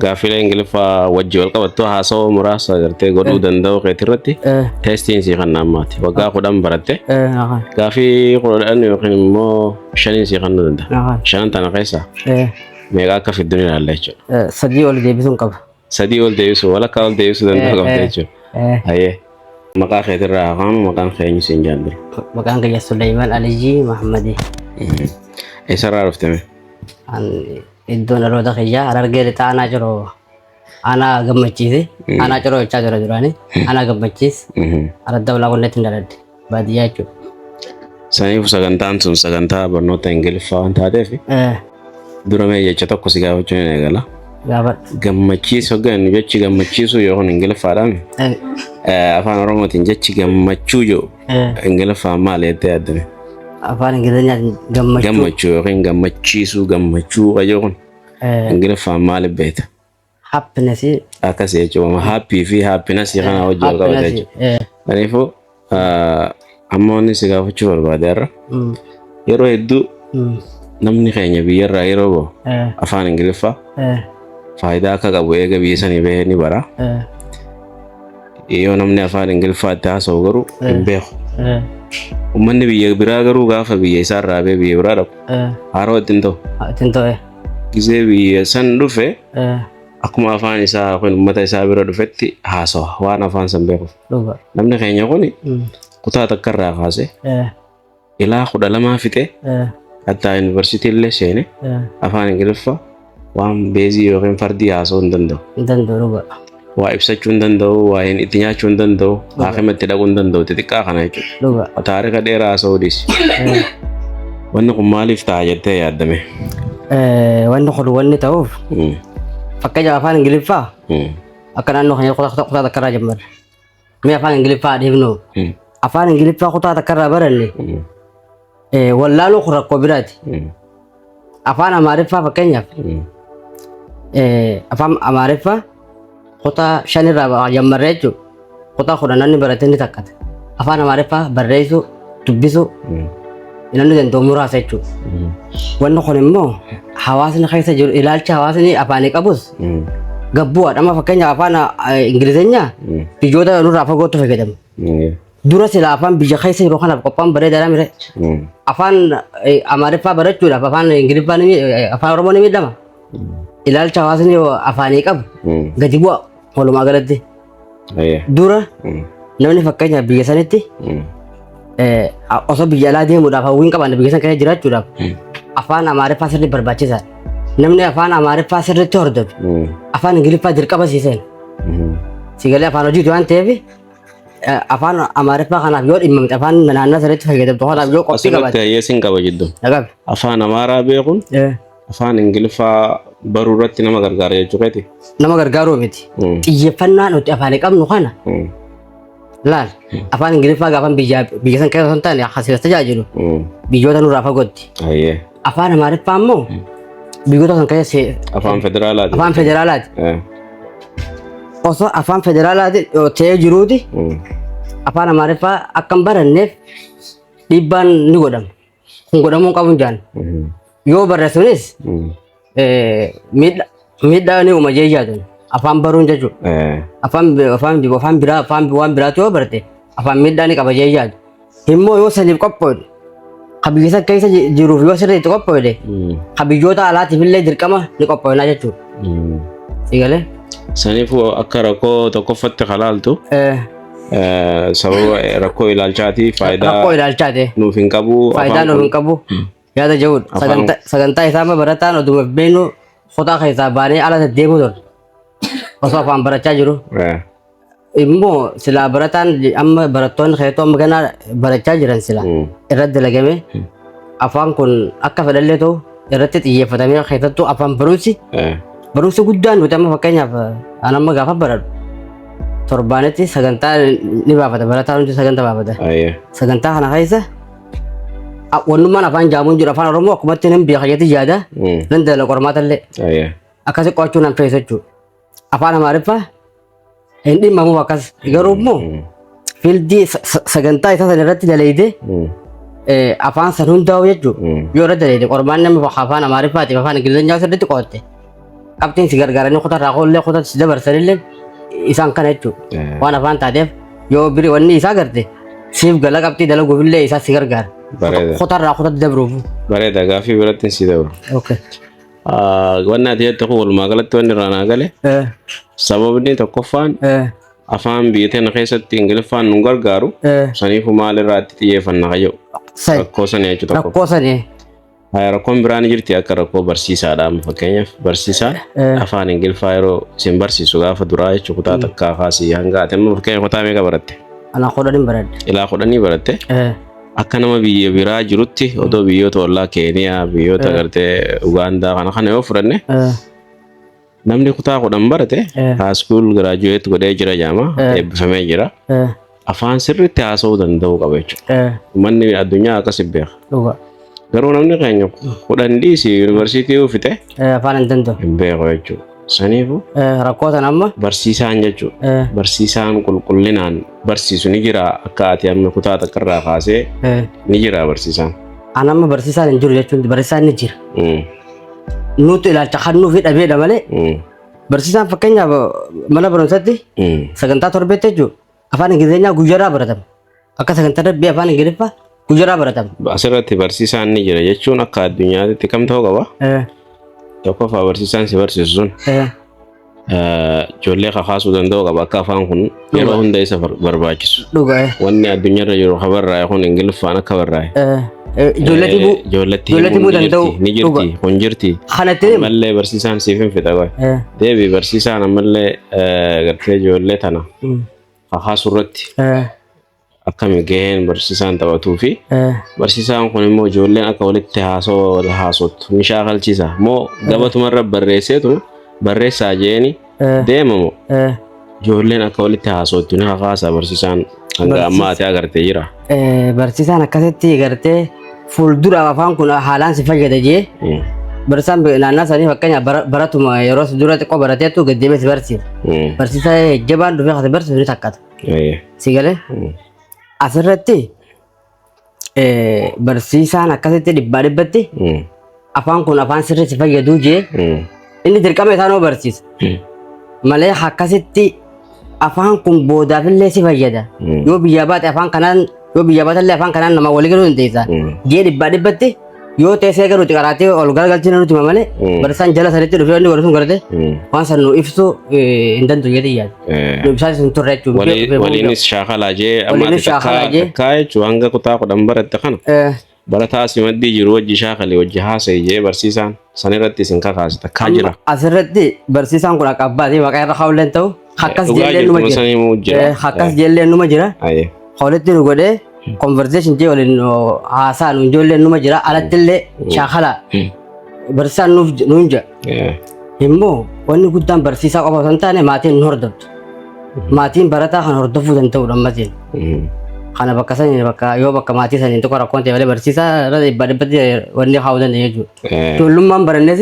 Gaaffiilee Ingiliffaa wajji wal qabattu haasawaa muraasa gartee godhuu danda'u keetirratti testiin sii kan ammaati. Waggaa 10 baratte. Gaaffii 10 yookiin immoo 5n sii kennuu danda'a. Shanan tana keessa meeqa akka fiddu ni ilaalla jechuudha. Sadii ol deebisuun qaba. Sadii ol deebisuu, walakkaa ol deebisuu danda'u qabda jechuudha. Hayyee. Maqaa keetirraa haa kaanu, maqaan kee eenyu siin jaan dura? Maqaan kiyya Suleyman Aliyyii Mahammadii. Eessarraa dhufte mee? Iddoon dhaloota kiyyaa Harargee Lixaa aanaa Ciroo, aanaa Gammachiisi. Aanaa Ciroo jechaa jira duraanii. Aanaa Gammachiis. Aradda Ulaa Qonneetti hin dhaladhe. Baadiyyaa jechuudha. Saniif sagantaan sun sagantaa barnoota Ingiliffaa waan taateef dura mee jecha tokko si gaafachuun hin eegala. Gaafadhu. Gammachiis hoggaa inni jechi gammachiisuu yookiin Ingiliffaadhaan afaan Oromootiin jechi gammachuu jedhu Ingiliffaan maal jettee yaaddame? Afaan Ingilizinyaatiin gammachuu. Gammachuu yookiin gammachiisuu, gammachuu qajoo kun Ingiliffaan maaliif beekta? Happiness. Akkas jechuudha. Happy fi happiness kana wajjin wal qabata jechuudha. Kanaafuu amma wanni si gaafachuu barbaade har'a, yeroo hedduu namni keenya biyyarraa yeroo bahu afaan Ingiliffaa faayidaa akka qabu eega biyya sanii bahee ni bara. Yoo namni afaan Ingiliffaa itti haasa'u garuu hin beeku. Uummanni biyya biraa garuu gaafa biyya isaarraa bahee biyya biraa dhaqu haaroo ittiin ta'u. Ittiin ta'e. Gisee biyya san dhufe akkuma afaan isaa yookiin uummata isaa bira dhufetti haasawa waan afaan san beekuuf. Namni keenya kun kutaa takkarraa kaasee ilaa 12 fixee, hattaa yuunivarsiitii illee seene, afaan Ingiliffaa waan beezii yookiin fardii haasa'uu hin danda'u. Hin danda'u, dhuga. Waa ibsachuu hin danda'u, waa hin itti nyaachuu hin danda'u, haakima itti dhaquu hin danda'u, xixiqqaa kana jechuudha. Taarika dheeraa haasa'uu dhiisi. Wanni kun maaliif ta'a jettee yaaddame? Wanni kun wanni ta'uuf, fakkeenyaaf afaan Ingiliffaa akka naannoo keenya kutaa takkarraa jammarre. Mee afaan Ingiliffaa dhiifnu. Afaan Ingiliffaa kutaa takkarraa baranne wallaaluu kun rakkoo biraati. Afaan Amaariffaa fakkeenyaaf, afaan Amaariffaa kutaa shanirraa jammarree jechuudha. Kutaa 10 namni barate ni takkata. Afaan Amaariffaa barreessuu, dubbisuu namni danda'u muraasa jechuudha. Wanni kun immoo hawaasni keessa jiru ilaalcha hawaasni afaanii qabus gabbu'aadha. Amma fakkeenyaaf afaan Ingilizeenyaa biyyoota nurraa fagootti fayyadamu. Dura sila afaan biyya keessa jiru kanaaf qophaa'an bareedaadha mire. Afaan Amaariffaa barachuudhaaf afaan Ingiliffaa ni afaan Oromoo ni miidhama. Ilaalcha hawaasni afaanii qabu gadi bu'a walumaa galatti. Dura namni fakkeenyaaf biyya sanitti osoo biyya alaa deemuudhaaf hawwiin qabaanne biyya san keessa jiraachuudhaaf afaan Amaariffaa sirriitti barbaachisaadha. Namni afaan Amaariffaa sirriitti hordofe afaan Ingiliffaa dirqama siiseen. Sigalee afaan hojiiti waan ta'eef afaan Amaariffaa kanaaf yoo dhimmamte, afaan naannoo sirriitti fayyadamtu kanaaf yoo qophii Asirratti qabaatte. hayyee sin qaba jiddu. Dhagabe. Afaan Amaaraa beekuun afaan Ingiliffaa baruu irratti nama gargaara jechuu keeti. Nama gargaaruu miti. Xiyyeeffannaa nuti afaanii qabnu kana laal, afaan Ingiliffaa gaafan biyya biyya san keessa osoo hin taane akkasumas tajaajilu biyyoota nurraa fagootti. Afaan Amaariffaa immoo biyyoota san keessa Afaan federaalaati. Afaan federaalaati. Osoo afaan federaalaati ta'ee jiruuti afaan Amaariffaa akka hin baranneef dhiibbaan ni godhama. Kun godhamuu hin qabu hin jaan. Yoo barreessuunis miidhaa ni uuma jee yaadun afaan baruun jechuudha. Afaan afaan afaan biraa, afaan waan biraatu yoo barte afaan miidhaa ni qaba jee yaadu. Immoo yoo saniif qophoodhe, ka biyya san keessa jiruuf yoo sirriitti qophoodhe, ka biyyoota alaatiif illee dirqama ni qophoofnaa jechuudha. Si galee? Saniifuu akka rakkoo tokkoffatti kalaaltu sababa rakkoo ilaalchaati faayidaa Rakkoo ilaalchaati. nuuf hin qabu. Faayidaa afaan nuuf kun hin qabu. Yaada jedhudha. Sagantaa isaa amma barataan oduma beeknu kutaa keessaa baanee ala deddeemuu ture. Osoo afaan barachaa jiru. Immoo silaa barataan amma barattoonni keettoo amma ganaa barachaa jiran sila irratti dalagame afaan kun akka fedhallee ta'u irratti xiyyeeffatamee, keessattuu afaan barumsi barumsi guddaan nuti amma fakkeenyaaf an amma gaafa baradhu torbaanetti sagantaa ni baafata, barataan hundi sagantaa baafata. Sagantaa kana keessa wannummaan afaan jaamuun jiru afaan Oromoo akkumatti nan beeka jetti yaada, nan dalaga qormaata illee akkasi qo'achuu nan feesa jechuudha. Afaan Amaariffaa hin dhimmamuuf akkas garuu immoo fiildii sagantaa isaa san irratti daleeyde afaan san hundaa'u jechuudha. Yoo irratti daleeyde qormaanni amma afaan Amaariffaatiif afaan Ingilizeenyaa sirriitti qo'atte Qabxiin si gargaaranii kutarraa illee kutaa si dabarsanillee isaan kana jechuudha. Waan afaan taateef yoo biri wanni isaa garte siif gala qabxii dalaguufillee isaa si gargaara. Bareeda. Kutarraa kutatti dabruuf. Bareeda, gaaffii biratti si dabru. Okay. Wanni ati jette kun walumaa galatti wanni irraa naa gale sababni tokkoffaan afaan biyya teenya keessatti Ingiliffaan nu gargaaru saniifuu maalirraa itti xiyyeeffanna kayyoo rakkoo sanii jechuudha tokko. Rakkoo sanii. Rakkoon biraa ni jirti akka rakkoo barsiisaadha. Amma fakkeenyaaf barsiisaan afaan Ingiliffaa yeroo isin barsiisu gaafa duraa jechuun kutaa takkaa kaasii hanga ati amma fakkeenya kutaa meeqa baratte? Ana 10 baradhe. Ilaa 10 baratte. Akka nama biyya biraa jirutti odoo biyyoota ollaa Keeniyaa, biyyoota gartee Ugaandaa kana kana yoo fudhanne namni kutaa 10 barate high school graduate godhee jira jaama eebbifamee jira. Afaan sirriitti haasa'uu danda'uu qaba jechuudha. Uummanni addunyaa akkas beeka. Dhuga. Garuu namni keenya 10 dhiisii yuunivarsiitii yoo fixe Afaan hin danda'u. hin beeku jechuudha. Saniifuu Rakkoo sana amma. barsiisaan jechuudha. Barsiisaan qulqullinaan barsiisu ni jira akka ati amma kutaa takkarraa kaasee ni jira barsiisaan. An amma barsiisaan hin jiru jechuun barsiisaan ni jira. Nuti ilaalcha kannuu fi dhabeedha malee barsiisaan fakkeenyaaf mana barumsaatti sagantaa torbeetti jechuudha. Afaan Ingilizeenyaa guyyaarraa baratama. Akka sagantaa darbii afaan Ingiliffaa guyyaarraa baratama. Asirratti barsiisaan ni jira jechuun akka addunyaatti kam ta'uu qaba? Tokkoffaa barsiisaan si barsiisu sun ijoollee kakaasuu danda'uu qaba akka afaan kun yeroo hunda isa barbaachisu. Dhuga. Wanni addunyaarra jiru ka barraa'e kun Ingiliffaan akka barraa'e. Ijoolleetti himuu. Ijoolleetti Ijoolleetti himuu himuu danda'u. ni jirti kun jirti. Kanatti hima. Ammallee barsiisaan siif hin fixa qoy. Deebi barsiisaan ammallee gartee ijoollee tana kakaasuu irratti akkami gaheen barsiisaan taphatuu fi barsiisaan kun immoo ijoolleen akka walitti haasottu ni shaakalchiisa moo gabatumarra barreesseetu barreessaa jeeni deemamoo ijoolleen akka walitti haasottu ni kakaasa barsiisaan hanga ammaa ati agartee jira. Barsiisaan akkasitti gartee fuulduraaf afaan kun haalaan si fayyada jee barsiisaan naannaa sanii fakkeenyaaf baratuma yeroo dura xiqqoo barateetu gad deemee si barsiisa. Barsiisaa jabaan dhufee kasi barsiisu ni takkata. Si galee asirratti barsiisaan akkasitti dhibbaa dhibbatti afaan kun afaan sirrii si fayyaduu jee inni dirqama isaa noo barsiisa. Malee akkasitti afaan kun boodaafillee si fayyada. Yoo biyyaa baate afaan kanaan yoo biyyaa baatellee afaan kanaan nama walii galuu dandeessa. Jee dhibbaa dhibbatti yoo teessee garuu qaraatee ol garagalchine nuti malee barsiisaan jala sanitti dhufee inni godhu sun gartee waan san nu ibsu hin danda'u jedhee yaada. Nu ibsaa sun turre jechuudha. Waliinis shaakalaa jee amma Waliinis ati takkaa shaakalaa jee. takkaa jechuun hanga kutaa 10 baratte kana barataa si maddii jiru wajji shaakali wajji haasa'e jee barsiisaan sanirratti isin kakaase takkaa jira. Asirratti barsiisaan kun akka abbaatii maqaa irra kaa'ullee ta'u akkas Dhugaa jeellee numa jirtuma jira. san himuu jira. Akkas jeellee numa jira. Walitti nu godhee conversation jee waliin haasaa nu ijoollee numa jira alattillee shaakala barsiisaan nuuf nuun jedha. Immoo wanni guddaan barsiisaa qofa osoo hin taane maatiin nu hordoftu. Maatiin barataa kan hordofuu danda'udha ammatiin. Kana bakka saniin bakka yoo bakka maatii saniin tokko rakkoon ta'e malee barsiisaa irra dhibbaa dhibbatti wanni kaa'uu dandeenya jechuudha. Ijoollummaan barannes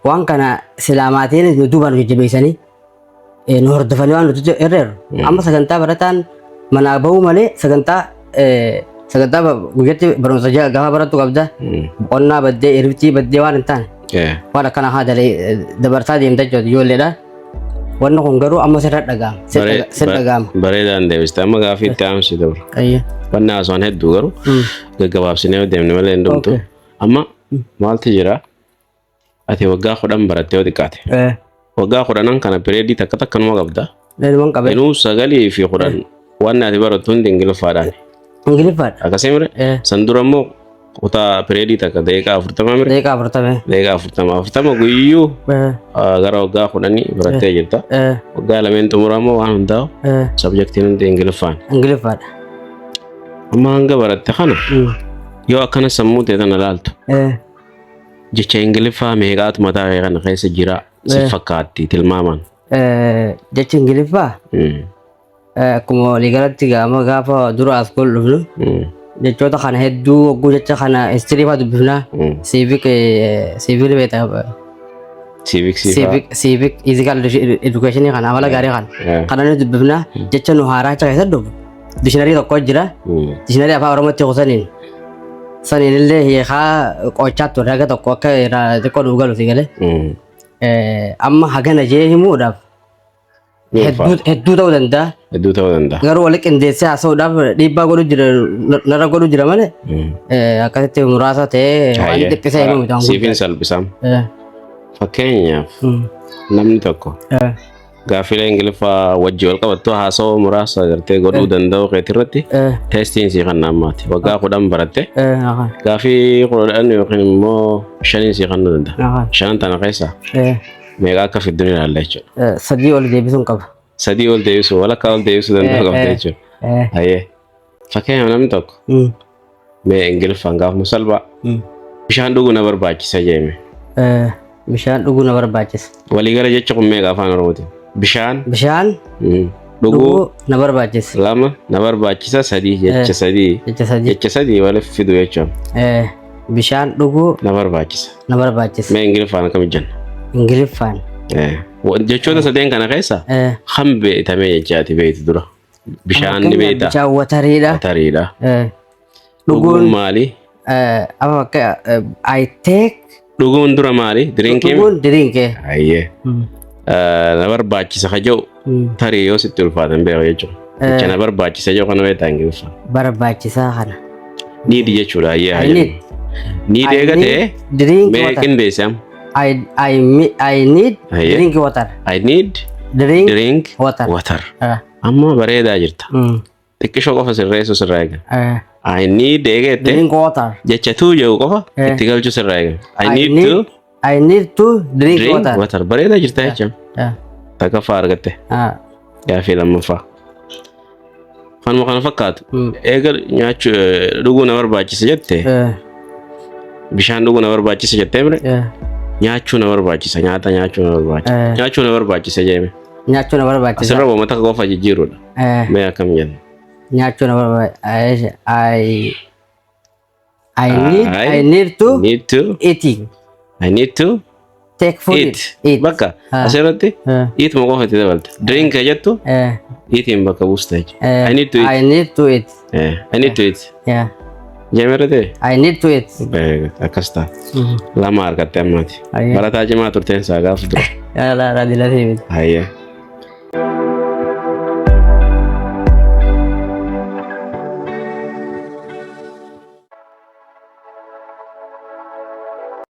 waan kana silaa maatiin nu duubaan nu jajjabeessanii nu hordofanii waan nuti irreerru. Amma sagantaa barataan manaa bahuu malee sagantaa sagantaa guyyatti barumsa gaafa barattu qabda. Boqonnaa baddee hirribtii baddee waan hin taane waan akkana haa dabarsaa deemta jechuudha ijoolleedha. Wanni kun garuu amma sirra dhaga'ama. Sirra dhaga'ama. Bareedaan deebiste amma gaafii itti aansi dabra. Wanni haasawaan hedduu garuu gaggabaabsinee yoo deemne malee hin dhumtu. Amma maaltu jira? Ati waggaa 10 barattee yoo xiqqaate. Waggaa 10n kana pireedii takka takka numa qabda. Inuman qabee. Inuu 9 fi 10 wanni ati barattu hundi Ingiliffaadhaan. Ingiliffaadha. Akkasii mire? San dura immoo kutaa pireedii takka daqiiqaa 40 mire? Daqiiqaa 40. Daqiiqaa 40. 40 guyyuu gara waggaa 10 barattee jirta. Waggaa lameen xumuraa immoo waan hundaa'u sabjektiin hundi Ingiliffaan. Ingiliffaadha. Amma hanga baratte kana yoo akkana sammuu ta'e tana laaltu jecha Ingiliffaa meeqaatu mataa kee kana keessa jira si fakkaatti tilmaamaan? Jechi Ingiliffaa akkuma waliigalatti gaama gaafa dura as kol dhufnu jechoota kana hedduu hogguu jecha kana histirii fa'aa dubbifnaa civic civil beektaa Civicsii fa'aa. Civic civic physical education kana amala gaarii kana kana ni dubbifnaa jecha nu haaraa achi keessa dhufu dictionary tokko jira dictionary afaan Oromootti kusaniin saniin illee hiikaa qochaa ture haga tokko akka irraa xiqqoo nuuf galu si galee. Amma hagana jee himuudhaaf Ni ulfaata. hedduu ta'uu danda'a. Hedduu ta'uu danda'a. Garuu wali qindeessee haasa'uudhaaf dhiibbaa godhu jira, narra godhu jira malee akkasitti muraasa ta'ee waan dhiphisee himamu ta'an. Siifin salphisam. Fakkeenyaaf namni tokko gaaffilee Ingiliffaa wajji wal qabattu haasawaa muraasa gartee godhuu danda'u keetirratti testiin sii kan ammaati. Waggaa 10 baratte gaaffii 10 yookiin immoo 5 sii kennuu danda'a. Shanan tana keessaa meeqa akka fiddu ni ilaalla jechuudha. 3 ol deebisuun qaba. 3 ol deebisuu, walakkaa ol deebisuu danda'u qabda jechuudha. Hayyee. Fakkeenyaaf namni tokko mee Ingiliffaan gaafuma salphaa bishaan dhuguu na barbaachisa jeeme. Bishaan dhuguu na barbaachisa. Waliigala jecha kun meeqa afaan Oromootiin? Bishaan Bishaan dhuguu na barbaachisa. 2 na barbaachisa 3 jecha 3 Jecha 3. Jecha 3 waliif fidu jechuudha. Bishaan dhuguu na barbaachisa. Na barbaachisa. Mee Ingiliffaan akkam jenna? Ingiliffaan. Jechoota sadeen kana keessa kan beektamee jechaati beektu dura. Bishaan ni beekta. Bishaan wateriidha. Wateriidha. Dhuguun maali? Amma bakka I take. Dhuguun dura maali? Drinkii? Dhuguun drinkee. Hayyee. Na barbaachisa ka jedhu tarii yoo sitti ulfaatan beeku jechuudha. Jecha na barbaachisa jedhu kana beektaa Ingiliffaan? Barbaachisaa kana. Need jechuudha. Hayyee. I need. Need eega ta'e Drink mee water. qindeessi amma. I need drink water. I need Drink drink water. water. Amma bareedaa jirta. Xiqqishoo qofa sirreessuu sirraa eega. I need eega jettee Drink water. Jecha to jedhu qofa itti galchuu sirraa eega. I need to I need to drink drink water. water. Bareedaa jirta jechuudha. Takkaffaa argatte. Gaaffii lammaffaa. Kanuma kana fakkaatu. Eega nyaachuu dhuguu na barbaachisa jette bishaan dhuguu na barbaachisa jettee mire nyaachuu na barbaachisa, nyaata nyaachuu na barbaachisa nyaachuu na barbaachisa jeeme. Nyaachuu na barbaachisa. Asirra uummata qofa jijjiiruudha. Mee akkam jenna? Nyaachuu na barbaachisa. I need I need to need to eating. I need to Take food. eat. Eat. Bakka asirratti eat ma qofa itti dabalta. Drink jettu eatiin bakka buusta jechuudha. I need to eat. I need to eat. I need to eat. Yeah. Jeemerra ta'e? I need to eat. Akkas ta'a. 2 argatte ammaati. Barataa cimaa turteen isaa gaafa dura. Yaa laa laa dilatee miti. Hayyee.